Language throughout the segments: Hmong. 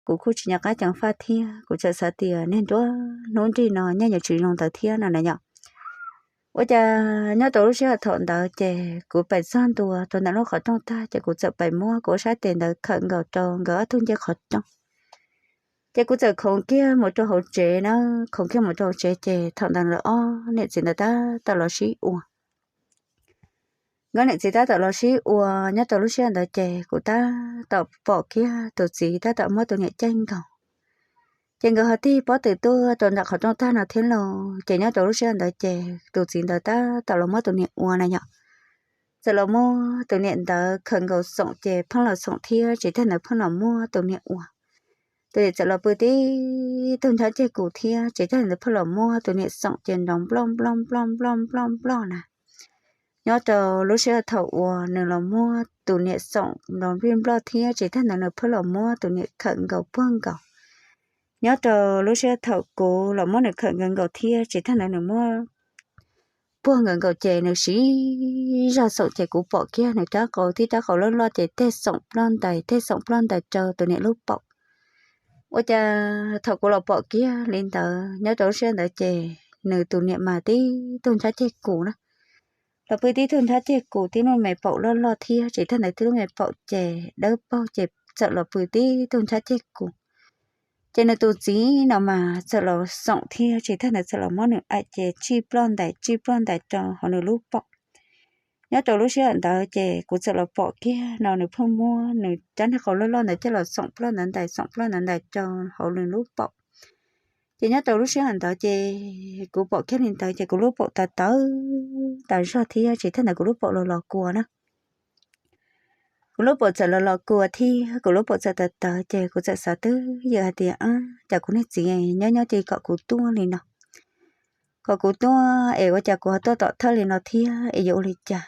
kuv kuj tsis nco qab ceev faj thiab, kuv txawm xav tias niag nruab hnub nrig no nyaj yuav tsis zoo ntawd thiab no na yom. Ua cas nyob rau lub sij hawm thaum ntawd ces kuv pem txog ntua rau ntawm lub qhov rooj tag ces kuv txawm pem muab kuv ob sab tes ntawd khawm nkaus rau nkawd ob tug ncej qhov rooj. Ces kuv txawm khoov kiag mus rau hauv tsev na, khoov kiag mus rau hauv tsev ces thaum ntawd lawv ob niam txiv ntawd tab tom los sib ua. Nkawd niam txiv tab tom los sib ua, nyob rau lub sij hawm ntawd ces kuv tab tom pom kiag tus txiv tab tom muab tus niam caij nkaus. Ces nkawd ho tig pob tw tuaj rau nram qhov rooj tag no thiab lauj. Ces nyob rau lub sij hawm ntawd ces tus txiv ntawd tab tom los muab tus niam ua na yom. Txawm los muab tus niam ntawd khawm nkaus xoom ces pheej los xoom thiab tsis tag ntawd pheej los muab tus niam ua. Tus niam txawm los pw tib tug nrhab ceg kuv thiab tsis tag ntawd pheej los muab tus niam xoom ces nrov nploj nploj nploj nploj nploj nploj na. Nyob rau lub sij hawm thaum uas nws los muab tus niam xoom nrov nplij nploj thiab tsis tag ntawd nws pheej los muab tus niam khawm nkaus puag nkaus. Nyob rau lub sij hawm thaum kuv los muab nws khawm nkaus nkaus thiab tsis tag ntawd nws muab puag nkaus nkaus ces nws siv zog xoom ces kuv pom kiag nws rab qau tib rab qau loj loj ces tej xoom ploj ntais tej xoom ploj ntais rau tus niam lub paum. Ua cas thaum kuv los pom kiag li ntawd nyob rau lub sij hawm ntawd ces nws tus niam mas tib tug nrhab ceg kuv na. Los pw tib tug nrhab ceg kuv tib lub me paum loj loj thiab tsis tag ntawd tib lub me paum ces dawb paug ces txawm los pw tib tug nrhab ceg kuv. Ces nws tus txiv no mas txawm los xoom thiab tsis tag ntawd txawm los muab nws aim ces tsij ploj ntais tsij ploj ntais rau hauv nws lub paum. Nyob rau lub sij hawm ntawd ces kuv txawm los pom kiag no nws pheej muab nws rab niag qau loj loj ntawd coj los xoom ploj ntawd ntais xoom ploj ntawd ntais rau hauv nws lub paum. Ces nyob rau lub sij hawm ntawd ces kuv pom kiag li ntawd ces kuv lub paum tawv tawv tas zog thiab tsis tag ntawd kuv lub paum los los kua na. Kuv lub paum txawm los los kua thiab kuv lub paum txawm tawv tawv ces kuv txawm xav twb ywm hais tias, Ab, cas kuv niag txiv nyob nyob cia kom kuv tuaj li no, kom kuv tuaj es ua cas kuv ho tuaj tom thawj li no thiab es yuav ua li cas?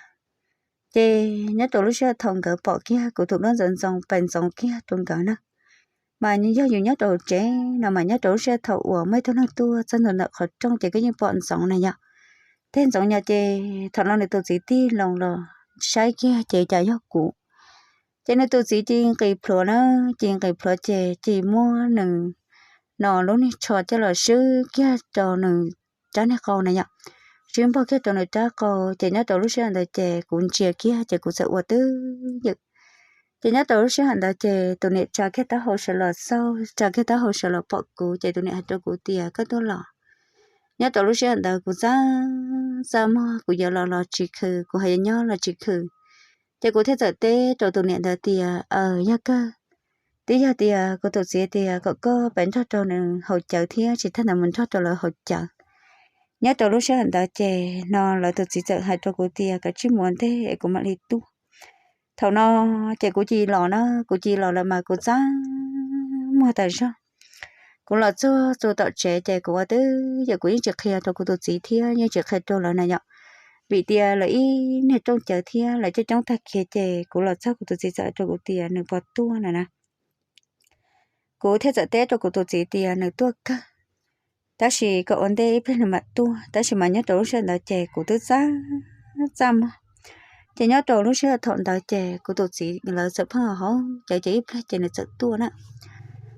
Ces nyob rau lub sij hawm thaum nkawd pom kiag kuv tus duab ntxoov ntxoo pes ntxoov kiag rau nkawd na, mas yog yus nyob rau hauv tsev no mas nyob rau lub sij hawm thaum uas muaj ib tug neeg tuaj txog ntua ntawm qhov rooj ces koj yeej pom ntxoov na yom. Tej ntxoov nyo ces thaum no nws tus txiv tig loo los saib kiag ces cas yog kuv. Ces nws tus txiv cia li nqis plhuav na, cia li nqis plhuav ces cia li muab nws no lub niag tsho coj los swb kiag rau nws rab niag qau na yom, swb npog kiag rau nws rab qau. Ces nyob rau lub sij hawm ntawd ces kuv ntsia kiag ces kuv txawm ua twb ywm. Ces nyob rau lub sij hawm ntawd ces tus niam tsa kiag taub hau sawv los xauj, tsa kiag taub hau sawv los pom kuv ces tus niam hais rau kuv tias, Koj tuaj los? Nyob rau lub sij hawm ntawd kuv txaj txaj muag, kuv yuav los los tsis khw, kuv ho yuav nyob los tsis khw. Ces kuv thiaj txawm teb rau tus niam ntawd tias, Aws, yog kawg, twb yog tias kuv tus txiv tias kom koj pab nrog rau nws haus cawv thiab tsis tag ntawd mus nrog rau lawv haus cawv. Nyob rau lub sij hawm ntawd ces no lawv tus txiv txawm hais rau kuv tias, Kav tsij mus ua ntej es kuv mam li tuaj. Thaum no ces kuv cia li los na, kuv cia li los lawm mas kuv txaj muag tas zog. Kuv los txog txog tom tsev ces kuv ua twb ywm, kuv yeej tsis qhia rau kuv tus txiv thiab yeej tsis qhia rau lawv na yom, vim tias lawv ib niag rooj cawv thiab lawv coob coob tag kiag. Ces kuv los txog kuv tus txiv txawm hais rau kuv tias nws puas tuaj no na. Kuv thiaj txawm teb rau kuv tus txiv tias nws tuaj kawg, tab sis kom ua ntej ib pliag nws mam tuaj, tab sis mas nyob rau lub sij hawm ntawd ces kuv twb txaj txaj muag. Ces nyob rau lub sij hawm thaum ntawd ces kuv tus txiv lawv txawm pheej haus cawv ces ib pliag ces nws txawm tuaj na.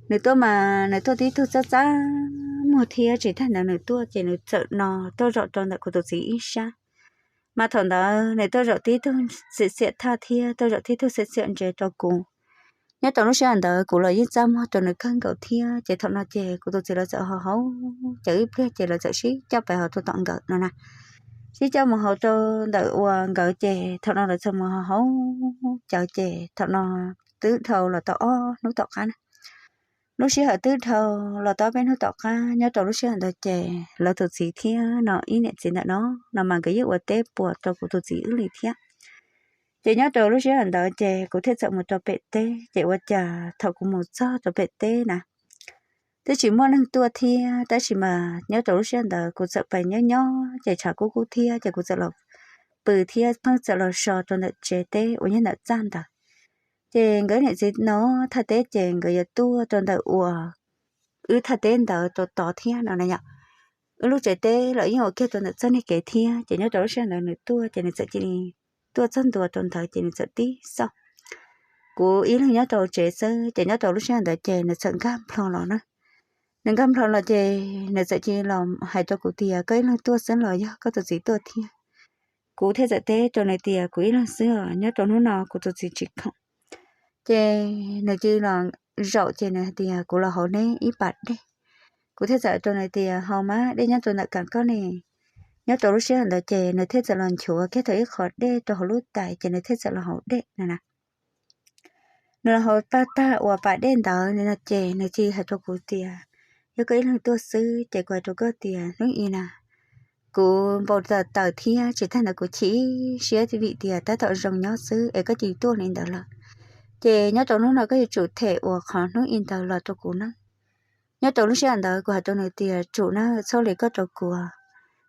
Nws tuaj mas nws tuaj tib tug txaj txaj muag thiab tsis tag ntawd nws tuaj ces nws txawm no tuaj zaum rau ntawm kuv tus txiv ib sab. Mas thaum ntawd nws tuaj zaum tib tug xiam xiam thaj thiab tuaj zaum tib tug xiam xiam ntses rau kuv. Nyob rau lub sij hawm ntawd kuv los yeej txaj muag rau nws kawg nkaus thiab. Ces thaum no ces kuv tus txiv lawv txawm haus haus cawv ib pliag ces lawv txawm sib coj pais hauv rau tom nkawd no na. Sib coj mus hauv rau ntawm uas nkawd ces thaum no lawv txawm mus haus haus cawv ces thaum no twb dhau los tau ob hnub tom qab na. Lub sij hawm twb dhau los tau peb hnub tom qab, nyob rau lub sij hawm ntawd ces lawv tus txiv thiab no ib niam txiv ntawm no, no mas nkawd yeej ua teb puas rau kuv tus txiv wb li thiab. Ces nyob rau lub sij hawm ntawd ces kuv thiaj txawm mus rau pem teb, ces ua cas thaum kuv mus txog rau pem teb na, twb tsis muaj neeg tuaj thiab, tab sis mas nyob rau lub sij hawm ntawd kuv txawm pais nyob nyob ces tshav kub kub thiab, ces kuv txawm los pw thiab pheej txawm los so rau ntawm tsev teb uas nyob ntawm txaj ntawd. Ces nkawd niam txiv no thaj teb ces nkawd yuav tuaj rau ntawm uas wb thaj teb ntawd rau tod thiab no na yom. Wb lub tsev teb los yeej ua kiag rau ntawm txoj niag kev thiab, ces nyob rau lub sij hawm ntawd nws tuaj ces nws txawm cia li tuaj txog ntua rau ntawd ces nws txawm tib xauj. kuv ib leeg nyob rau tsev xwb, ces nyob rau lub sij hawm ntawd ces nws txawm nkag nplho los na. Nws nkag nplho los ces nws txawm cia li los hais rau kuv tias, koj ib leeg tuaj xwb los yog koj tus txiv tuaj thiab? Kuv thiaj txawm teb rau nws tias, kuv ib leeg xwb os, nyob rau hnub no kuv tus txiv tsis khoom. Ces nws cia li los zaum ces nws hais tias, kuv los hauv neb ib pas dej. Kuv thiaj txawm rau nws tias, haus mas, dej nyob rau ntawm kas koj ne. Nyob rau lub sij hawm ntawd ces nws thiaj txawm los nchuav kiag tau ib qho dej rau hauv lub tais ces nws thiaj txawm los haus dej na na. Nws los haus pas tag uas pas dej ntawd no ces nws cia li hais rau kuv tias, yog koj ib leeg tuaj xwb ces kuv hais rau koj tias hnub i na, kuv npau taws taws thiab tsis tag ntawd kuv chim siab vim tias tab tom zoo nyob xwb es koj cia li tuaj li ntawd lawm. Ces nyob rau hnub no koj yuav tsum them uas qhov hnub i ntawd los rau kuv na. Nyob rau lub sij hawm ntawd kuv hais rau nws tias, tsum na, txhob li koj rau kuv.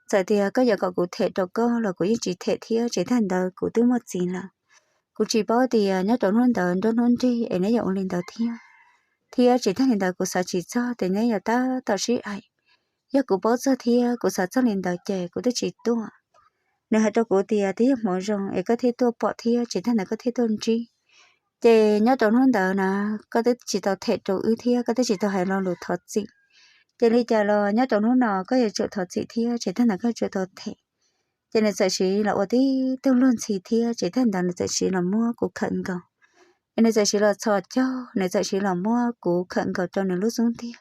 Txawm tias koj yuav kom kuv them rau koj los kuv yeej tsis them thiab tsis tag ntawd kuv twb muaj txiv lawm. Kuv tsis paub tias nyob rau hnub ntawd nruab hnub nrig es neb yuav ua li ntawd thiab, thiab tsis tag li ntawd kuv xav tsis txog tias neb yuav tab tom sib aim. Yog kuv paub txog thiab kuv xav txog li ntawd ces kuv twb tsis tuaj. Nws hais rau kuv tias twb yog hmoov zoo es koj thiaj tuaj pom thiab tsis tag ntawd koj thiaj tuaj ntsib. Ces nyob rau hnub ntawd na, koj twb tsis tau them rau wb thiab koj twb tsis tau hais lo lus thov txim. Ces li cas los nyob rau hnub no koj yuav tsum thov txim thiab tsis tag ntawd koj yuav tsum tau them. Ces nws txawm siv los ua tib tug luag ntxhi thiab tsis tag ntawd nws txawm siv los muab kuv khawm nkaus. Es nws txawm siv los txhos caug, nws txawm siv los muab kuv khawm nkaus rau nws lub xub ntiag.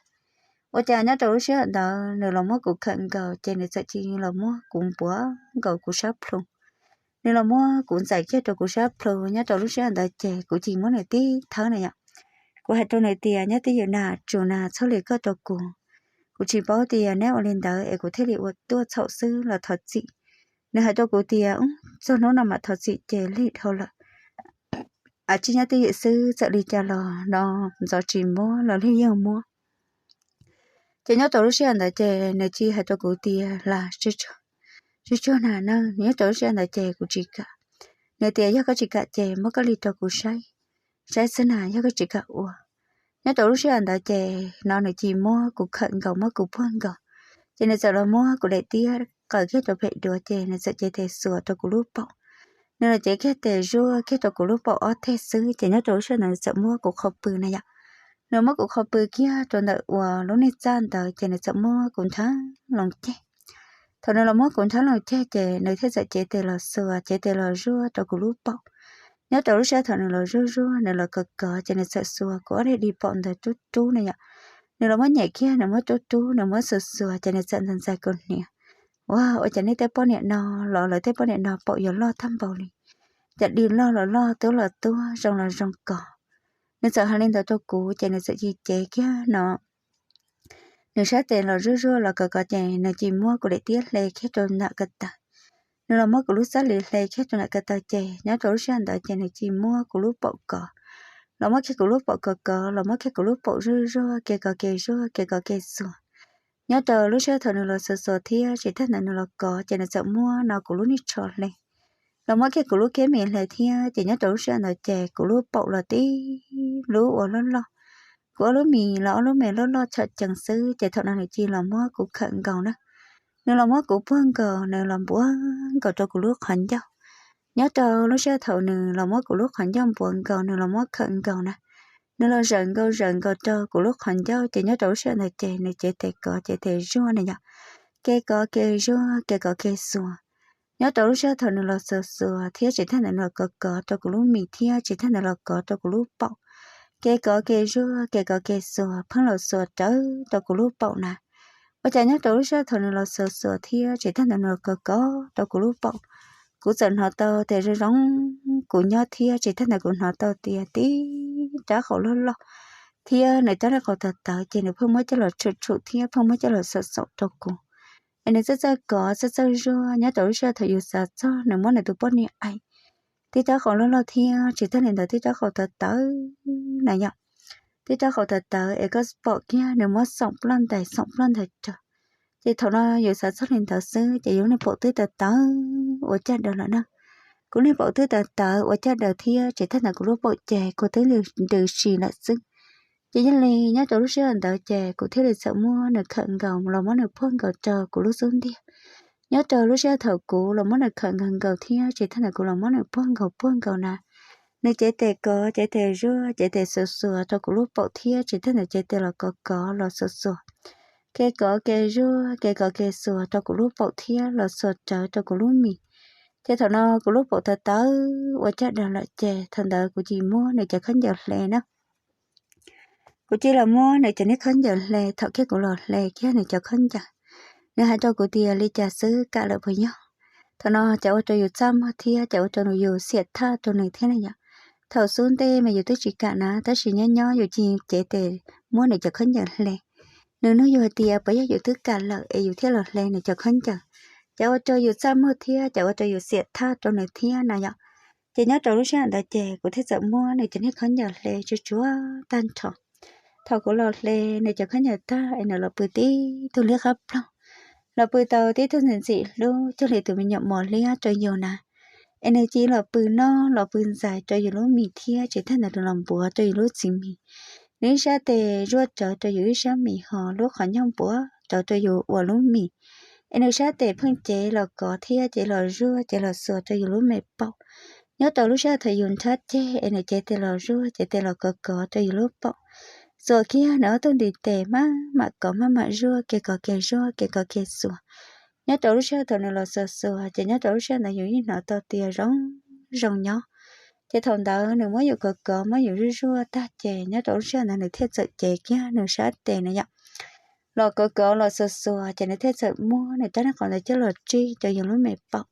Ua cas nyob rau lub sij hawm ntawd nws los muab kuv khawm nkaus ces nws txawm cia li los muab kuv npuav nkaus kuv sab plhu. Nws los muab kuv ntxais kiag rau kuv sab plhu, nyob rau lub sij hawm ntawd ces kuv cia li muab nws tib thawb na yom. Kuv hais rau nws tias, nyob twj ywm na, tsum na, txhob li koj rau kuv. Kuv tsis paub tias neb ua li ntawd es kuv thiaj li ua tuaj txhaum xwb los thov txim. Nws hais rau kuv tias, txog hnub no mam thov txim ces lig dhau lawm. Ab, tsis nyob twj ywm xwb, txawm li cas los no ntxov tsis muab los lig yeej muab. Ces nyob rau lub sij hawm ntawd ces nws cia li hais rau kuv tias, las, tsuag tsuag na na. Nyob rau lub sij hawm ntawd ces kuv tsis kam. Nws tias, yog koj tsis kam ces muab koj li rau kuv saib, saib xwb na, yog koj tsis kam ua. Nyob rau lub sij hawm ntawd ces no nws cia li muab kuv khawm nkaus, muab kuv puag nkaus. Ces nws txawm los muab kuv daim tiab qaws kiag rau pem duav ces nws txawm cev tes xuas rau kuv lub paum. Nws los cev kiag tes zuaj kiag rau kuv lub paum ob teg xwb ces nyob rau lub sij hawm ntawd nws txawm muab kuv qhov pw na yom. Nws muab kuv qhov pw kiag rau ntawm uas lub niag txaj ntawd ces nws txawm muab kuv nrhab loo ceg. Thaum nws los muab kuv nrhab loo ceg ces nws thiaj txawm cev tes los xuas, cev tes los zuaj rau kuv lub paum. Nyob rau lub sij hawm thaum nws los zuaj zuaj, nws los kov kov ces nws txawm xuas kuv ob daim di paum ntawd rub rub na yom. Nws los muab nyem kiag, nws muab rub rub, nws muab xuas xuas ces nws txawm ntxais ntxais kuv hniav. Ua, ua cas nej tej poj niam no los lawv tej poj niam no paum yuav loj tag npaum li? Cas di loj los loj, tuab los tuab, zoo los zoo kos. Nws txawm hais li ntawd rau kuv ces nws txawm cia li cev kiag no nws sab tes los zuaj zuaj los kov kov ces nws cia li muab kuv daim tiab hle kiag rau nram ko taw. Nws los muab kuv lub txaj li hle kiag rau nram ko taw ces nyob rau lub sij hawm ntawd ces nws cia li muab kuv lub paum kov. Los muab kiag kuv lub paum kov kov, los muab kiag kuv lub paum zuaj zuaj, ke kov ke zuaj, ke kov ke xuas. Nyob rau lub sij hawm thaum nws los xuas xuas thiab tsis tag ntawd nws los kov ces nws txawm muab no kuv lub niag tsho hle. Los muab kiag kuv lub kiab mis hle thiab ces nyob rau lub sij hawm ntawd ces kuv lub paum los tib lub ua loj loj. Kuv ob lub mis los ob lub me loj loj tsham cees xwb ces thaum no nws cia li los muab kuv khawm nkaus na. Nws los muab kuv puag nkaus, nws los npuav nkaus rau kuv lub qhov ncauj. Nyob rau lub sij hawm thaum nws los muab kuv lub qhov ncauj npuav nkaus, nws los muab khawm nkaus na, nws los zawm nkaus zawm nkaus rau kuv lub qhov ncauj ces nyob rau lub sij hawm ntawd ces nws cev tes kov cev tes zuaj na yom. Ke kov ke zuaj, ke kov ke xuas. Nyob rau lub sij hawm thaum nws los xuas xuas thiab tsis tag ntawd nws los kov kov rau kuv lub mis thiab tsis tag ntawd los kov rau kuv lub paum. Ke kov ke zuaj, ke kov ke xuas, pheej los xuas rawv rau kuv lub paum na. Ua cas nyob rau lub sij hawm thaum nws los xuas xuas thiab tsis tag ntawd nws los kov kov rau kuv lub paum, kuv txawm hnov tau tias zoo zoo kuv nyob thiab tsis tag ntawd kuv hnov tau tias tib rab qau loj loj thiab nws rab niag qau tawv tawv ces nws pheej muab coj los tshum tshum thiab pheej muab coj los xaum xaum rau kuv. Es nws txawj txawj kov txawj txawj zuaj, nyob rau lub sij hawm thaum yus xav txog nws muab nws tus poj niam aim tib rab qau loj loj thiab tsis tag li ntawd tib rab qau tawv tawv na yom. Tib rab qau tawv tawv es koj pom kiag nws muab xoom ploj ntais xoom ploj ntais rau. Ces thaum no yus xav txog li ntawd xwb ces yus lub niag paum twb tawv tawv ua caj daws lawm na. Kuv niag paum twb tawv tawv ua caj daws thiab tsis tag ntawd kuv lub paum ces kuv twb ntws si lawm xwb. Ces yog li nyob rau lub sij hawm ntawd ces kuv thiaj li txawm muab nws khawm nkaus los muab nws puag nkaus rau kuv lub xub ntiag. Nyob rau lub sij hawm thaum kuv los muab nws khawm nkaus nkaus thiab tsis tag ntawd kuv los muab nws puag nkaus puag nkaus na, Nws cev tes kov, cev tes zuaj, cev tes xuas xuas rau kuv lub paum thiab tsis tas nws cev tes los kov kov los xuas xuas, ke kov ke zuaj, ke kov ke xuas rau kuv lub paum thiab los xuas rawv rau kuv lub mis. Ces thaum no kuv lub paum tawv tawv ua caj dab lawm ces thaum ntawd kuv cia li muab nws cov khaub ncaws hle na. Kuv cia li los muab nws cov niag khaub ncaws hle. Thaum kiag kuv los hle kiag nws cov khaub ncaws, nws hais rau kuv tias, Li cas xwb, kam lawm puas yog? Thaum no ces ua rau yus txaj muag thiab ces ua rau yus xiam thaj rau nws thiab na yom. Thaum xub ntej mas yus twb tsis kam na, tab sis nyob nyob yus cia li cev tes muab nws cov khaub ncaws hle. Nws nug yus hais tias puas yog yus twb kam lawm es yus thiaj los hle nws cov khaub ncaws. Ces ua rau yus txaj muag thiab ces ua rau yus xiam thaj rau nws thiab na yom. Ces nyob rau lub sij hawm ntawd ces kuv thiaj txawm muab nws cov niag khaub ncaws hle tsuag tsuag tag nrho. Thaum kuv los hle nws cov khaub ncaws tag es nws los pw tib tug liab qab ploog, los pw tau tib tug ntxim ntxim hlub cuag li tus me nyuam mos liab rau yus na. Es nws cia li los pw noj los pw ntxais rau yus lub mis thiab tsis tas ntawd nws los npuav rau yus lub txiv mis. Nws ib sab tes zuaj rawv rau yus ib sab mis ho lub qhov ncauj npuav rawv rau yus ua lub mis. Es nws sab tes pheej cev los kov thiab cev los zuaj cev los xuas rau yus lub me paum. Nyob rau lub sij hawm thaum yus nrhab ceg es nws cev tes los zuaj cev tes los kov kov rau yus lub paum. Xuas kiag nws ob tug ntiv tes maj mam kov maj mam zuaj, ke kov ke zuaj ke kov ke xuas. Nyob rau lub sij hawm thaum nws los xuas xuas ces nyob rau lub sij hawm ntawd yus yeej hnov tau tias zoo zoo nyob. Ces thaum ntawd nws muab yus kov kov muab yus zuaj zuaj tag ces nyob rau lub sij hawm ntawd nws thiaj txawm cev kiag nws sab tes na yom, los kov kov los xuas xuas ces nws thiaj txawm muab nws rab niag qau ntawd coj los tsij rau yus lub me paum.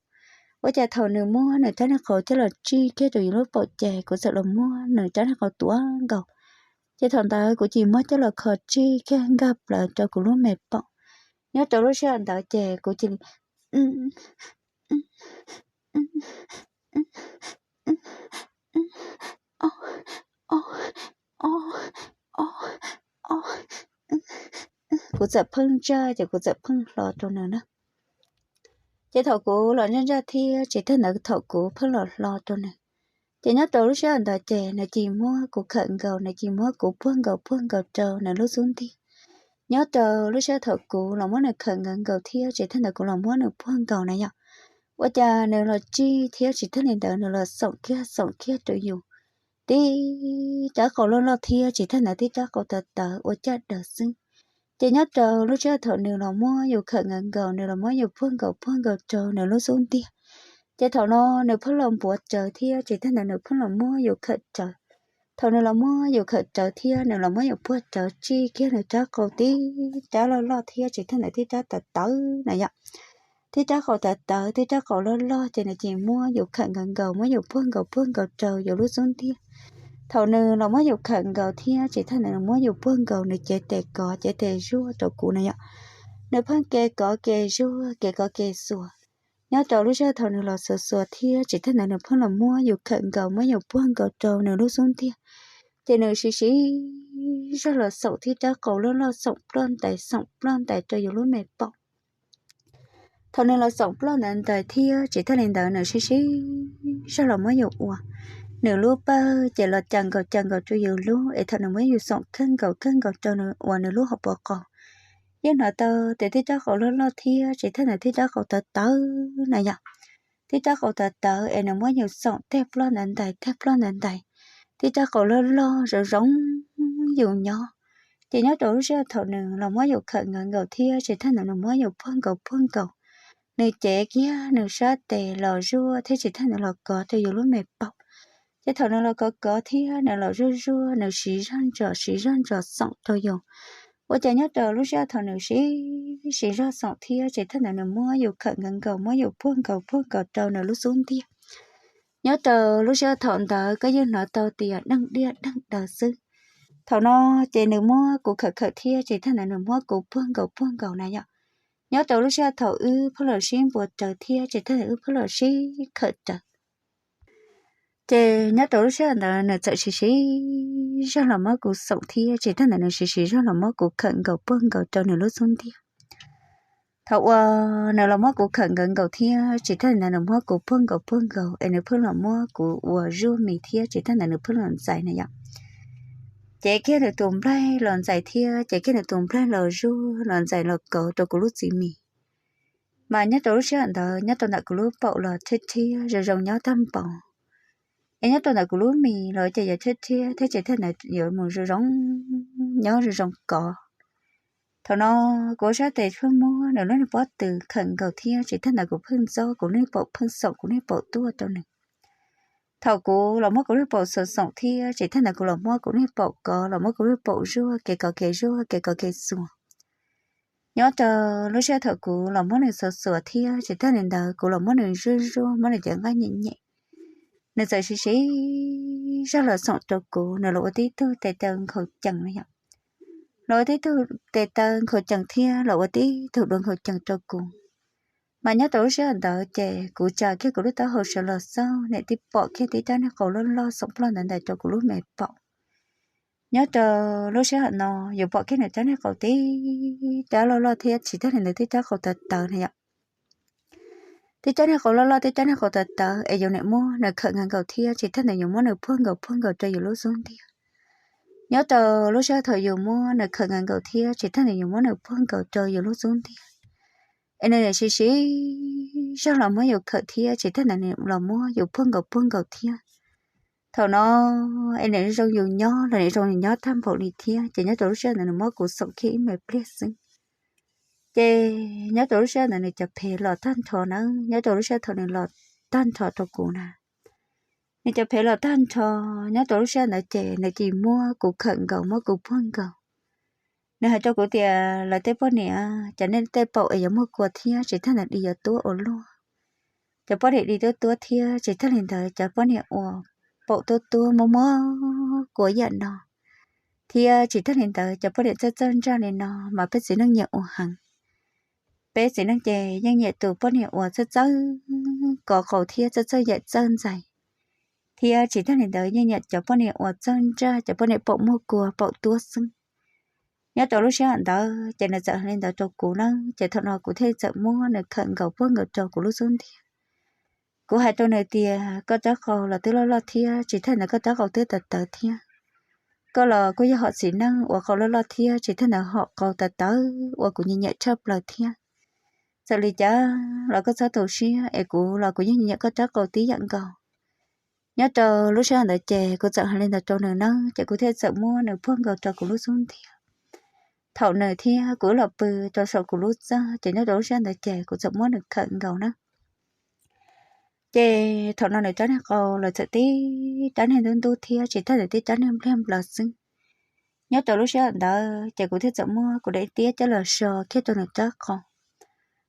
Ua cas thaum nws muab nws rab niag qau coj los tsij kiag rau yus lub paum ces kuv txawm los muab nws rab niag qau tuav nkaus. Ces thaum ntawd kuv cia li muab coj los kho tsij kiag nkag plaws rau kuv lub me paum. Nyob rau lub sij hawm ntawd ces kuv cia li kuv txawm pheej ntsaj ces kuv txawm pheej hlo rau nws na. Ces thaum kuv los ntsaj ntsaj thiab tsis tas ntawd thaum kuv pheej los hlo rau nws, ces nyob rau lub sij hawm ntawd ces nws cia li muab kuv khawm nkaus, nws cia li muab kuv puag nkaus puag nkaus rau nws lub xub ntiag. Nyob rau lub sij hawm thaum kuv los muab nws khawm nkaus nkaus thiab tsis tas ntawd kuv los muab nws puag nkaus na yom, ua cas nws los tsij thiab tsis tas li ntawd nws los xoom kiag xoom kiag rau yus tib rab qau loj loj thiab tsis tas ntawd tib rab qau tawv tawv ua caj daws xwb. Ces nyob rau lub sij hawm thaum nws los muab yus khawm nkaus nkaus, nws los muab yus puag nkaus puag nkaus rau nws lub xub ntiag, ces thaum no nws pheej los npuav rawv thiab tsis tas ntawd nws pheej los muab yus khawm rawv. Thaum nws los muab yus khawm rawv thiab nws los muab yus puag rawv tsij kiag nws rab qau tib rab loj loj thiab tsis tas ntawd tib rab tawv tawv na yom, tib rab qau tawv tawv tib rab qau loj loj ces nws cia li muab yus khawm nkaus nkaus muab yus puag nkaus puag nkaus rau yus lub xub ntiag. Thaum nws los muab yus khawm nkaus thiab tsis tas ntawd nws muab yus puag nkaus nws cev tes kov cev tes zuaj rau kuv na yom, nws pheej ke kov ke zuaj ke kov ke xuas. Nyob rau lub sij hawm thaum nws los xuas xuas thiab tsis tas ntawd nws pheej los muab yus khawm nkaus muab yus puag nkaus rau nws lub xub ntiag, ces nws siv siv zog los xoom tib rab qau loj loj xoom ploj ntais xoom ploj ntais rau yus lub me paum. Thaum nws los xoom ploj ntais ntais thiab tsis tas li ntawd nws siv siv zog los muab yus ua nws lub pawg ces los ca nkaus ca nkaus rau yus lub es thaum nws muab yus xoom kawg nkaus kawg nkaus rau nws ua nws lub hauv paus qau, yeej hnov tau tias tib rab qau loj loj thiab tsis tas ntawd tib rab qau tawv tawv na yom, tib rab qau tawv tawv es nws muab yus xoom teg ploj ntais ntais teg ploj ntais ntais, tib rab qau loj loj zoo zoo yus nyob. Ces nyob rau lub sij hawm thaum nws los muab yus khawm nkaus nkaus thiab tsis tas ntawd nws muab yus puag nkaus puag nkaus, nws cev kiag nws sab tes los zuaj thiab tsis tas ntawd los kov rau yus lub me paum. Ces thaum nws los kov kov thiab nws los zuaj zuaj nws siv zog ntsos siv zog ntsos xoom rau yus. Ua cas nyob rau lub sij hawm thaum nws siv siv zog xoom thiab tsis tas ntawd nws muab yus khawm nkaus nkaus muab yus puag nkaus puag nkaus rau nws lub xub ntiag. Nyob rau lub sij hawm thaum ntawd koj yeej hnov tau tias deej diaj deej daws xwb. Thaum no ces nws muab kuv khawm khawm thiab tsis tas ntawd nws muab kuv puag nkaus puag nkaus na yom. Nyob rau lub sij hawm thaum wb pheej los sib npuav rawv thiab tsis tas ntawd wb pheej los sib khawm rawv, ces nyob rau lub sij hawm ntawd nws txawm siv siv zog los muab kuv xoom thiab tsis tas ntawd nws siv siv zog los muab kuv khawm nkaus puag nkaus rau nws lub xub ntiag. Thaum uas nws los muab kuv khawm nkaus nkaus thiab tsis tas ntawd nws muab kuv puag nkaus puag nkaus es nws pheej los muab kuv ua zuaj mis thiab tsis tas ntawd nws pheej los ntxais na yom. Ces kiag nws tus nplaig los ntxais thiab ces kiag nws tus nplaig los zuaj los ntxais los kauv rau kuv lub txiv mis. Mas nyob rau lub sij hawm ntawd nyob rau ntawm kuv lub paum los thiab thiab zoo zoo nyob tag npaum. Es nyob rau ntawm kuv lub mis los ces yuav thiab thiab thiab tsis thiaj ntawd yuav mus zoo zoo, nyob zoo zoo kov. Thaum no kuv ua sab tes pheej muab nws lub niag pob tw khawm nkaus thiab tsis thiaj ntawd kuv pheej ntxob kuv lub niag paum, pheej xoom kuv lub niag paum tuaj rau nws. Thaum kuv los muab kuv lub niag paum xoom xoom thiab tsis thiaj ntawd kuv los muab kuv lub niag paum kov, los muab kuv lub niag paum zuaj, kev kov kev zuaj, kev kov kev xuas. Nyob rau lub sij hawm thaum kuv los muab nws xuas xuas thiab tsis thiaj li ntawd kuv los muab nws zuaj zuaj, muab nws cev nqaij nyem nyem, nws txawm siv siv zog los xoom rau kuv, nws los ua tib tug tes taw nkhaus cees no yom. Los ua tib tug tes taw nkhaus cees thiab los ua tib tug dua nkhaus cees rau kuv. Mas nyob rau lub sij hawm ntawd ces kuv tsa kiag kuv lub taub hau sawv los xauj, niam tij pom kiag tib rab niag qau loj loj xoom ploj ntawd ntawm rau kuv lub me paum. Nyob rau lub sij hawm no yus pom kiag nws rab niag qau tib rab loj loj thiab tsis thiaj li ntawd tib rab qau tawv tawv na yom. Tib rab niag qau loj loj, tib rab niag qau tawv tawv es yus niam muab nws khawm nkaus nkaus thiab tsis thiaj ntawd yus muab nws puag nkaus puag nkaus rau yus lub xub ntiag. Nyob rau lub sij hawm thaum yus muab nws khawm nkaus nkaus thiab tsis thiaj ntawd yus muab nws puag nkaus rau yus lub xub ntiag, es nws niam siv siv zog los muab yus khawm thiab tsis thiaj ntawd nws los muab yus puag nkaus puag nkaus thiab. Thaum no es nws zoo yus nyob los nws zoo yus nyob tag npaum li thiab, ces nyob rau lub sij hawm ntawd nws muab kuv xoom kiag ib me pliag xwb. Ces nyob rau lub sij hawm ntawd nws cov phev los tag nrho na, nyob rau lub sij hawm thaum nws los tag nrho rau kuv na, nws cov phev los tag nrho. Nyob rau lub sij hawm ntawd ces nws cia li muab kuv khawm nkaus, muab kuv puag nkaus. Nws hais rau kuv tias lawv tej poj niam cov nej tej paum es yuav muag kua thiab tsis thiaj ntawd di yuav tuab ua luaj. Cov poj niam di tuab tuab thiab tsis thiaj li ntawd cov poj niam uas paum tuab tuab muab muab kua yam no, thiab tsis thiaj li ntawd cov poj niam txawj txawj ntsaj li no mas peb txiv neej nyiam ua heev. Peb txiv neej ces yeej nyiam tus poj niam uas txawj txawj kov qau thiab txawj txawj yaim txawj ntxais, thiab tsis thiaj li ntawd yeej nyiam cov poj niam uas txawj ntsaj, cov poj niam paum muag kua paum tuab xwb. Nyob rau lub sij hawm ntawd ces nws txawm hais li ntawd rau kuv na, ces thaum no kuv thiaj txawm muab nws khawm nkaus puag nkaus rau kuv lub xub ntiag. Kuv hais rau nws tias koj rab qau los twb loj loj thiab tsis thiaj ntawd koj rab qau twb tawv tawv thiab. Koj los kuj yog hom txiv neej uas qau loj loj thiab tsis thiaj ntawd hom qau tawv tawv uas kuv nyiam nyiam tshaj plaws thiab. Txawm li cas los koj txhob tu siab es kuv los kuv yeej nyiam koj rab qau tib yam nkaus. Nyob rau lub sij hawm ntawd ces kuv txawm hais li ntawd rau nws na, ces kuv thiaj txawm muab nws puag nkaus rau kuv lub xub ntiag. Thaum nws thiab kuv wb los pw rau saum kuv lub txaj ces nyob rau lub sij hawm ntawd ces kuv txawm muab nws khawm nkaus na. Ces thaum no nws rab niag qau los txawm tib rab niag ntub ntub thiab tsis thiaj ntawd tib rab niag npliag nplaws xwb. Nyob rau lub sij hawm ntawd ces kuv thiaj txawm muab kuv daim tiab coj los so kiag rau nws rab qau.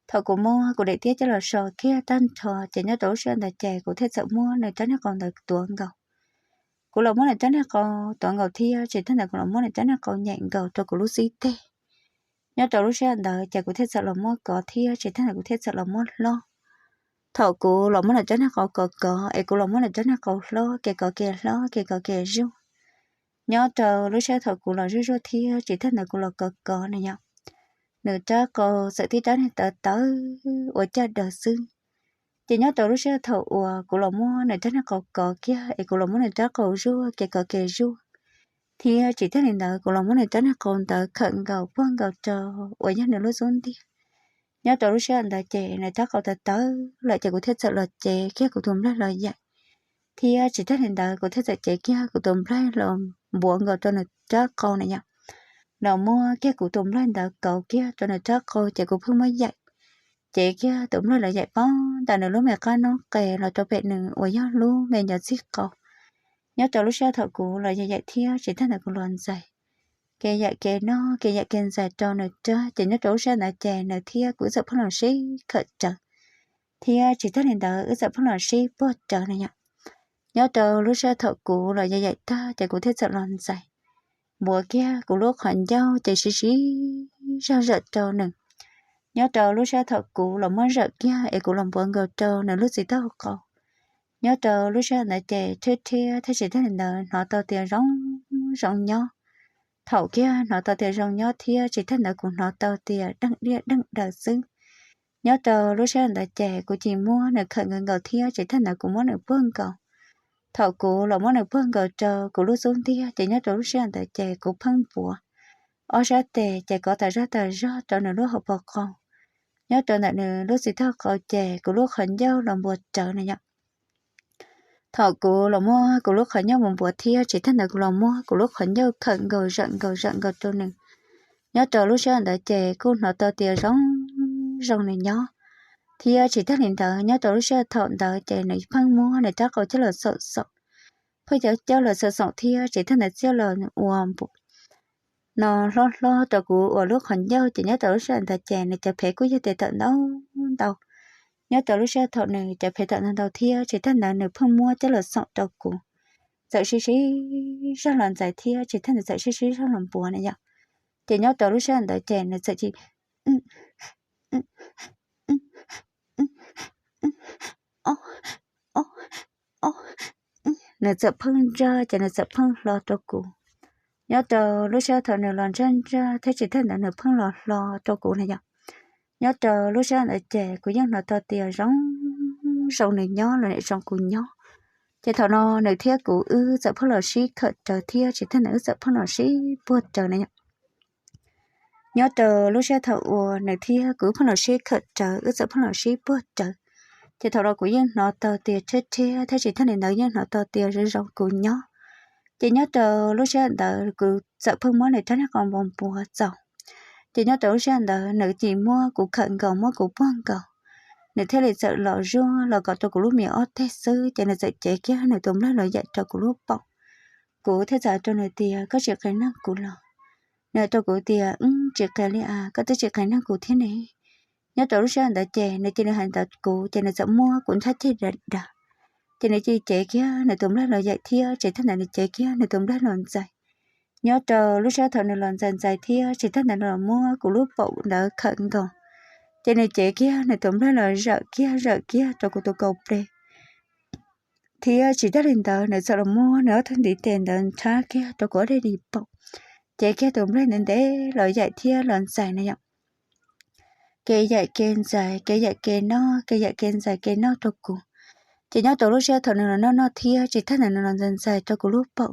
Thaum kuv muab kuv daim tiab coj los so kiag tag nrho ces nyob rau lub sij hawm ntawd ces kuv thiaj txawm muab nws rab niag qau ntawd tuav nkaus. Kuv los muab nws rab niag qau tuav nkaus thiab tsis thiaj ntawd kuv los muab nws rab niag qau nyem nkaus rau kuv lub xib teg. Nyob rau lub sij hawm ntawd ces kuv thiaj txawm los muab kov thiab tsis thiaj ntawd kuv thiaj txawm los muab hlob. Thaum kuv los muab nws rab niag qau kov kov es kuv los muab nws rab niag qau hlob, kev kov kev hlob, kev kov kev zuaj. Nyob rau lub sij hawm thaum kuv los zuaj zuaj thiab tsis thiaj ntawd kuv los kov kov na yom, nws rab qau txawm tib rab niag tawv tawv ua caj daws xwb. Ces nyob rau lub sij hawm thaum uas kuv los muab nws rab niag qau kov kiag es kuv los muab nws rab qau zuaj, kev kov kev zuaj, thiab tsis thiaj li ntawd kuv los muab nws rab niag qau ntawd khawm nkaus puag nkaus rau uas yog nws lub xub ntiag. Nyob rau lub sij hawm ntawd ces nws rab qau tawv tawv lawm ces kuv thiaj txawm los cev kiag kuv tus nplaig los yaim, thiab tsis thiaj li ntawd kuv thiaj txawm cev kiag kuv tus nplaig los npuav nkaus rau nws rab qau na yom. Los muab kiag kuv tus nplaig ntawd kauv kiag rau nws rab qau ces kuv pheej muab yaim, cev kiag tus nplaig los yaim poob ntawm nws lub me qab noob qes los rau pem nws uas yog lub me nyuam txij qau. Nyob rau lub sij hawm thaum kuv los yaim yaim thiab tsis thiaj ntawd kuv los ntxais, kev yaim kev noj kev yaim kev ntxais rau nws rab ces nyob rau lub sij hawm ntawd ces nws thiab kuv wb txawm pheej los sib khawm rawv, thiab tsis thiaj li ntawd wb txawm pheej los sib puag rawv na yom. Nyob rau lub sij hawm thaum kuv los yaim yaim tag ces kuv thiaj txawm los ntxais, npuav kiag kuv lub qhov ncauj ces siv siv zog zawm rau nws. Nyob rau lub sij hawm thaum kuv los muab zawm kiag es kuv los npuav nkaus rau nws lub txiv taub hau qau. Nyob rau lub sij hawm ntawd ces rhiab rhiab thiab tsis thiaj li ntawd hnov tau tias zoo zoo nyob. Thaum kiag hnov tau tias zoo nyob thiab tsis thiaj ntawd kuv hnov tau tias deej diaj deej daws xwb. Nyob rau lub sij hawm ntawd ces kuv cia li muab nws khawm nkaus nkaus thiab tsis thiaj ntawd kuv muab nws puag nkaus. Thaum kuv los muab nws puag nkaus rau kuv lub xub ntiag ces nyob rau lub sij hawm ntawd ces kuv pheej npuav ob sab tes ces kov tas zog tas zog rau nws lub hauv paus qau. Nyob rau ntawm nws lub txiv taub hau qau ces kuv lub qhov ncauj los npuav rawv na yom. Thaum kuv los muab kuv lub qhov ncauj mus npuav thiab tsis tag ntawd kuv los muab kuv lub qhov ncauj khawm nkaus zawm nkaus zawm nkaus rau nws. Nyob rau lub sij hawm ntawd ces kuj hnov tau tias zoo zoo nws nyob, thiab tsis tag li ntawd nyob rau lub sij hawm thaum ntawd ces nws pheej muab nws rab qau coj los xaum xaum, pheej coj los xaum xaum thiab tsis tag ntawd txiaj los ua npuas no hlob hlob rau kuv uas lub qhov ncauj ces nyob rau lub sij hawm ntawd ces nws cov phev kuj yog tias tawm ntau ntau. Nyob rau lub sij hawm thaum nws cov phev tawm ntau ntau thiab tsis tag ntawd nws pheej muab coj los xaum rau kuv, txawm sib sib zog los ntxais thiab tsis tag ntawd txawm sib sib zog los npuav na yom. Ces nyob rau lub sij hawm ntawd ces nws txawm cia nws txawm pheej ntsaj ces nws txawm pheej hlo rau kuv. Nyob rau lub sij hawm thaum nws los ntsaj ntsaj thiab tsis tag ntawd nws pheej los hlo rau kuv na yom. Nyob rau lub sij hawm ntawd ces kuv yeej hnov tau tias zoo zoo nws nyob los nim zoo kuv nyob. Ces thaum no nws thiab kuv wb txawm pheej los sib khawm rawv thiab tsis tag ntawd wb txawm pheej los sib puag rawv na yom. Nyob rau lub sij hawm thaum uas nws thiab kuv pheej los sib khawm rawv wb txawm pheej los sib puag rawv, ces thaum no kuv yeej hnov tau tias rhiab rhiab thiab tsis tag li ntawd yeej hnov tau tias zoo zoo kuv nyob. Ces nyob rau lub sij hawm ntawd kuv txawm pheej muab nws rab niag qau npau npuav txaus. Ces nyob rau lub sij hawm ntawd nws cia muab kuv khawm nkaus muab kuv puag nkaus, nws thiaj li txawm los zuaj los kom rau kuv lub mis ob teg xwb ces nws txawm cev kiag nws tus nplaig los yaim rau kuv lub paum. Kuv thiaj txawm hais rau nws tias koj tsis qia neeg kuv los? Nws hais rau kuv tias wb tsis qia li as, koj twb tsis qia neeg kuv thiab ne. Nyob rau lub sij hawm ntawd ces nws cia li hais ntawd kuv ces nws txawm muab kuv nthab ceg dav dav, ces nws cia li cev kiag nws tus nplaig los yaim thiab tsis tag ntawd nws cev kiag nws tus nplaig los ntxais. Nyob rau lub sij hawm thaum nws los ntxais ntxais thiab tsis tag ntawd nws los muab kuv lub paum ntawd khawm nkaus, ces nws cev kiag nws tus nplaig los zawm kiag zawm kiag rau kuv tus kaum ples thiab tsis tag li ntawd nws txawm los muab nws ob tug ntiv tes ntawd nrhab kiag rau kuv ob daim paum, cev kiag tus nplaig ntev ntev los yaim thiab los ntxais na yom. Kev yaim kev ntxais, kev yaim kev noj, kev yaim kev ntxais kev noj rau kuv. Ces nyob rau lub sij hawm thaum nws los noj noj thiab tsis tag ntawd nws los ntxais ntxais rau kuv lub paum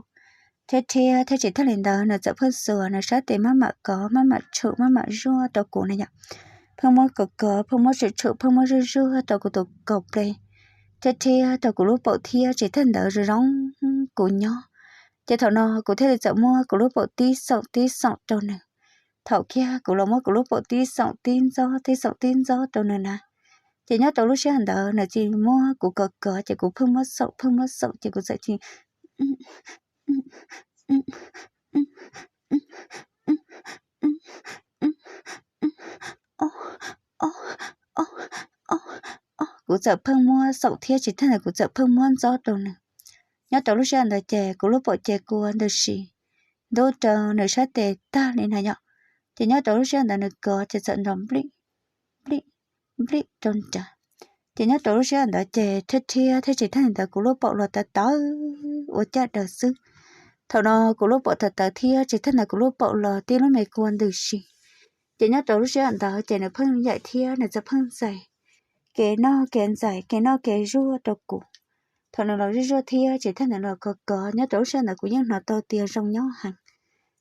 thiab rhiab thiab tsis tag li ntawd nws txawm pheej xuas nws sab tes maj mam kov maj mam tshum maj mam zuaj rau kuv na yom. Pheej muab kov kov pheej muab tshum tshum pheej muab zuaj zuaj rau kuv tus kaum ples thiab rhiab rau kuv lub paum thiab tsis tag ntawd zoo zoo kuv nyob. Ces thaum no kuv thiaj li txawm muab kuv lub paum tib xoom tib xoom rau nws. Thaum kiag kuv los muab kuv lub paum tib xoom tib ntxob tib xoom tib ntxob rau nws na, ces nyob rau lub sij hawm ntawd nws cia li muab kuv kov kov ces kuv pheej muab xoom pheej muab xoom ces kuv txawm cia li kuv txawm pheej muab xoom thiab tsis tag ntawd kuv txawm pheej muab ntxob rau nws. Nyob rau lub sij hawm ntawd ces kuv lub paum ces kua ntws si ntub rau nws sab tes tag li na yom. Ces nyob rau lub sij hawm ntawd nws kov ces txawm nrov nplij nplij nplij rau nrad. Ces nyob rau lub sij hawm ntawd ces rhiab rhiab thiab tsis tag li ntawd kuv lub paum los tawv tawv ua caj daws xwb. Thaum no kuv lub paum tawv tawv thiab tsis tag ntawd kuv lub paum los tib lub me kua ntws si. Ces nyob rau lub sij hawm ntawd ces nws pheej yaim thiab nws txawm pheej ntxais kev noj kev ntxais kev noj kev zuaj rau kuv. Thaum nws los zuaj zuaj thiab tsis tag ntawd los kov kov nyob rau lub sij hawm ntawd kuv yeej hnov tau tias zoo nyob heev.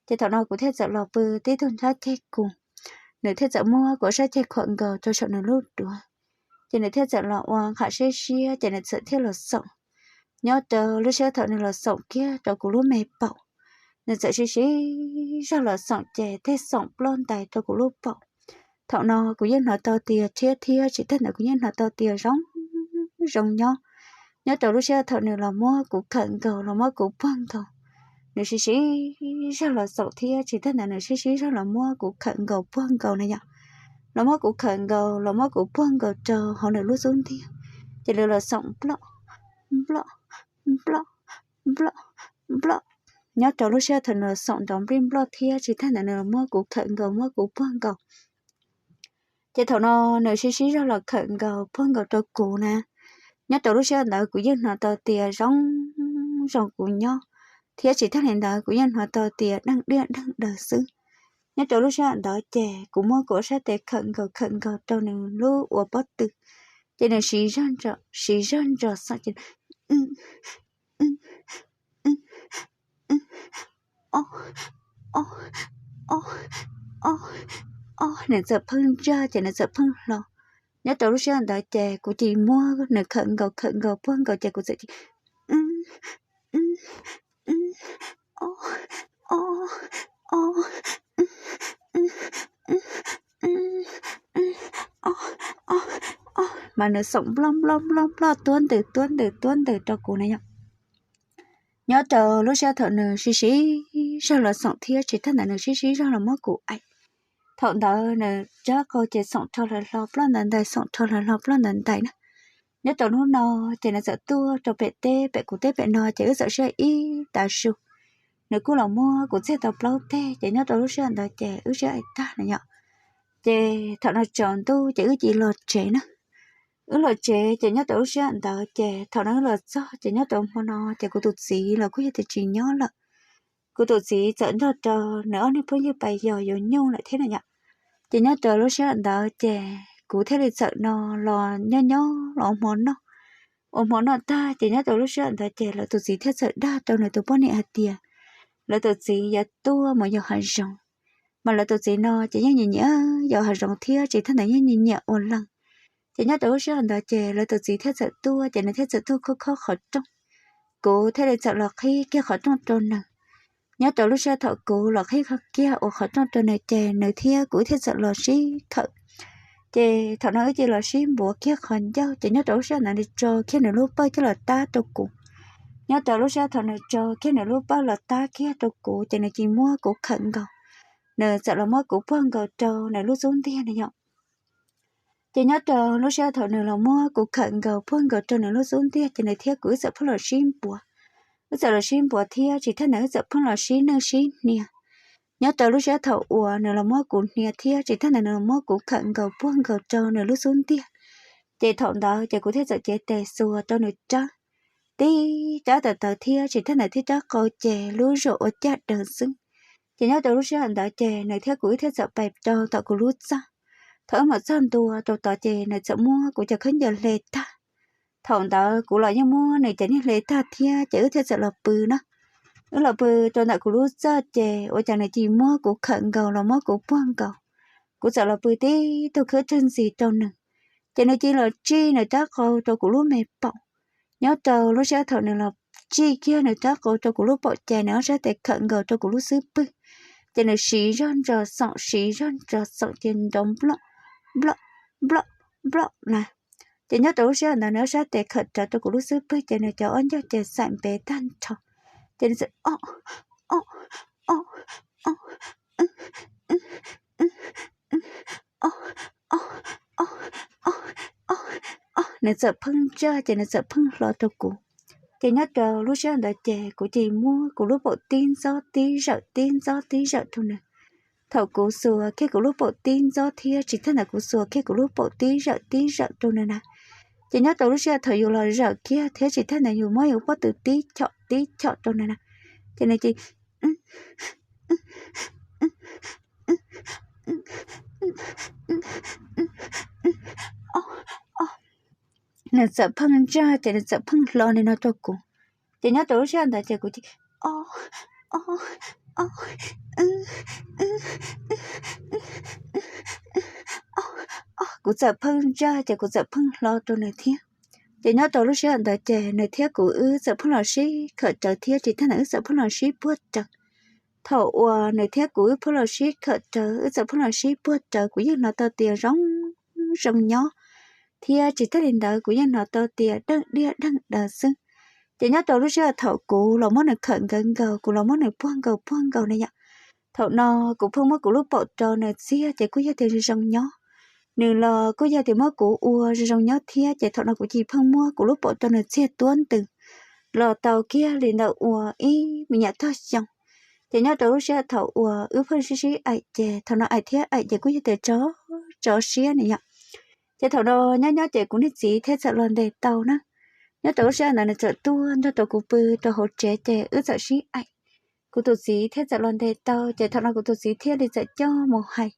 Ces thaum no kuv thiaj txawm los pw tib tug nrhab ceg kuv, nws thiaj txawm muab kuv ob sab ceg khuam nkaus rau saum nws lub duav. Ces nws thiaj txawm los ua nqham siab siab ces nws txawm thiaj los xoom. Nyob rau lub sij hawm thaum nws los xoom kiag rau kuv lub me paum, nws txawm sib sib zog los xoom ces tej xoom ploj ntais rau kuv lub paum. Thaum no kuv yeej hnov tau tias rhiab thiab tsis tag ntawd kuv yeej hnov tau tias zoo zoo nyob. Nyob rau lub sij hawm thaum nws los muab kuv khawm nkaus los muab kuv puag nkaus, nws sib sib zog los xoom thiab tsis tag ntawd nws sib sib zog los muab kuv khawm nkaus puag nkaus na yom. Los muab kuv khawm nkaus los muab kuv puag nkaus rau hauv nws lub xub ntiag, ces nws los xoom nploj nploj nploj nploj nploj. Nyob rau lub sij hawm thaum nws los xoom nrov nplij nploj thiab tsis tag ntawd nws los muab kuv khawm nkaus muab kuv puag nkaus. Ces thaum no nws sib sib zog los khawm nkaus puag nkaus rau kuv na. Nyob rau lub sij hawm ntawd kuv yeej hnov tau tias zoo zoo kuv nyob, thiab tsis tag li ntawd kuv yeej hnov tau tias deej diaj deej daws xwb. Nyob rau lub sij hawm ntawd ces kuv muab kuv ob sab tes khawm nkaus khawm nkaus rau nws lub ua pob tw, ces nws siv zog ntsos xoom ces o o o o, nws txawm pheej ntsaj ces nws txawm pheej hlo. Nyob rau lub sij hawm ntawd ces kuv cia li muab nws khawm nkaus khawm nkaus puag nkaus ces kuv txawm cia li Mas nws xoom nploj nploj nploj nploj tuab ntws tuab ntws tuab ntws rau kuv na yom. Nyob rau lub sij hawm thaum nws sib sib zog los xoom thiab tsis tas ntawd nws sib sib zog los muab kuv aim. Thaum ntawd nws rab qau ces xoom rho hlo hlo ploj ntawd ntais, xoom rho hlo hlo ploj ntawd ntais na. Nyob rau hnub no ces nws txawm tuaj rau pem teb, pem kuv teb pem no ces wb txawm sib ib tav su. Nws kuj los muab kuv txiag tau plaub teg ces nyob rau lub sij hawm ntawd ces wb sib aim tag na yom. Ces thaum no tsaus ntuj ces wb cia li los tsev na. Wb los tsev ces nyob rau lub sij hawm ntawd ces thaum no wb los txog ces nyob rau hmo no ces kuv tus txiv los kuj yog tias tsis nyob lawm. Kuv tus txiv txawm nrog rau nws ob niag phooj ywg pais yos yuav nyuj lawm thiab na yom. Ces nyob rau lub sij hawm ntawd ces kuv thiaj li txawm no los nyob nyob los ua hmo noj. Ua hmo noj tag ces nyob rau lub sij hawm ntawd ces lawv tus txiv thiaj txawm dag rau nws tus poj niam hais tias lawv tus txiv yuav tuaj mus yos hav zoov. Mas lawv tus txiv no ces yeej nyiam nyiam yos hav zoov thiab tsis tas ntawd yeej nyiam nyiam ua leej. Ces nyob rau lub sij hawm ntawd ces lawv tus txiv thiaj txawm tuaj ces nws thiaj txawm tuaj khob khob qhov rooj. Kuv thiaj li txawm los qhib kiag qhov rooj rau nws. Nyob rau lub sij hawm thaum kuv los qhib kiag ua qhov rooj rau nws ces nws thiab kuv thiaj txawm los sib khawm. Ces thaum no wb cia li los sib npuav kiag qhov ncauj ces nyob rau lub sij hawm ntawd nws tso kiag nws lub pawg coj los tab rau kuv. Nyob rau lub sij hawm thaum nws tso kiag nws lub pawg los tab kiag rau kuv ces nws cia li muab kuv khawm nkaus. Nws txawm los muab kuv puag nkaus rau nws lub xub ntiag na yom. Ces nyob rau lub sij hawm thaum nws los muab kuv khawm nkaus puag nkaus rau nws lub xub ntiag ces nws thiab kuv wb txawm pheej los sib npuav. Wb txawm los sib npuav thiab tsis tas ntawd wb txawm pheej los sib nwj sib hnia. Nyob rau lub sij hawm thaum uas nws los muab kuv hnia thiab tsis tas ntawd nws los muab kuv khawm nkaus puag nkaus rau nws lub xub ntiag, ces thaum ntawd ces kuv thiaj txawm cev tes xuas rau nws rab. Tib rab tawv tawv thiab tsis tas ntawd tib rab qau ces lub zuam ua caj daws xwb. Ces nyob rau lub sij hawm ntawd ces nws thiab kuv wb thiaj txawm pais rau tom kuv lub txaj. Thaum wb mus txog ntua rau tod ces nws txawm muab kuv cov khaub ncaws hle tag. Thaum ntawd kuv los yeej muab nws cov niag hle tag thiab ces wb thiaj txawm los pw na. Wb los pw rau ntawm kuv lub txaj ces ua cas nws cia li muab kuv khawm nkaus los muab kuv puag nkaus. Kuv txawm los pw tib tug khwb tsawg ntxis rau nws, ces nws cia li los tsij nws rab qau rau kuv lub me paum. Nyob rau lub sij hawm thaum nws los tsij kiag nws rab qau rau kuv lub paum ces nws ob sab tes khawm nkaus rau kuv lub xub pwg, ces nws siv zog ntsos xoom siv zog ntsos xoom ces nrov nploj nploj nploj nploj na. Ces nyob rau lub sij hawm ntawd nws ob sab tes khawm rawv rau kuv lub xub pwg ces nws cov ob ncauj ces xaim npev tag nrho. Ces nws txawm o o o o o o o o o, nws txawm pheej ntsaj ces nws txawm pheej hlo rau kuv. Ces nyob rau lub sij hawm ntawd ces kuv cia li muab kuv lub paum tib ntxob tib zawm tib ntxob tib zawm rau nws. Thaum kuv xuas kiag kuv lub paum tib ntxob thiab tsis tas ntawd kuv xuas kiag kuv lub paum tib zawm tib zawm rau nws na, ces nyob rau lub sij hawm thaum yus los zawm kiag thiab tsis tas ntawd yus muab yus pob tw tib chom tib chom rau nws na, ces nws cia li nws txawm pheej ntsaj ces nws txawm pheej hlo li no rau kuv. Ces nyob rau lub sij hawm ntawd ces kuv cia li o o o o, kuv txawm pheej ntsaj ces kuv txawm pheej hlo rau nws thiab. Ces nyob rau lub sij hawm ntawd ces nws thiab kuv wb txawm pheej los sib khawm rawv thiab tsis tas ntawd wb txawm pheej los sib puag rawv. Thaum uas nws thiab kuv wb pheej los sib khawm rawv wb txawm pheej los sib puag rawv kuv yeej hnov tau tias zoo zoo nyob, thiab tsis tas li ntawd kuv yeej hnov tau tias deej diaj deej daws xwb. Ces nyob rau lub sij hawm thaum kuv los muab nws khawm nkawd nkaus kuv los muab nws puag nkaus puag nkaus na yom, thaum no kuv pheej muab kuv lub paum rau nws txiag ces kuj yog tias zoo zoo nyob. Nws los kuj yog tias muab kuv ua zoo zoo nyob thiab ces thaum no kuv cia li pheej muab kuv lub paum rau nws txiag tuab ntws los tau kiag li ntawm ua ib me nyuam tog xyoo. Ces nyob rau lub sij hawm thaum uas wb pheej sib sib aim ces thaum no aim thiab aim ces kuj yog tias tso tso siab na yom. Ces thaum no nyob nyob ces kuv niag txiv thiaj txawm los ntes tau na. Nyob rau lub sij hawm ntawd nws txawm tuaj nrog rau kuv pw rau hauv tsev ces wb txawm sib aim. Kuv tus txiv thiaj txawm los ntes tau ces thaum no kuv tus txiv thiaj li txawm coj mus hais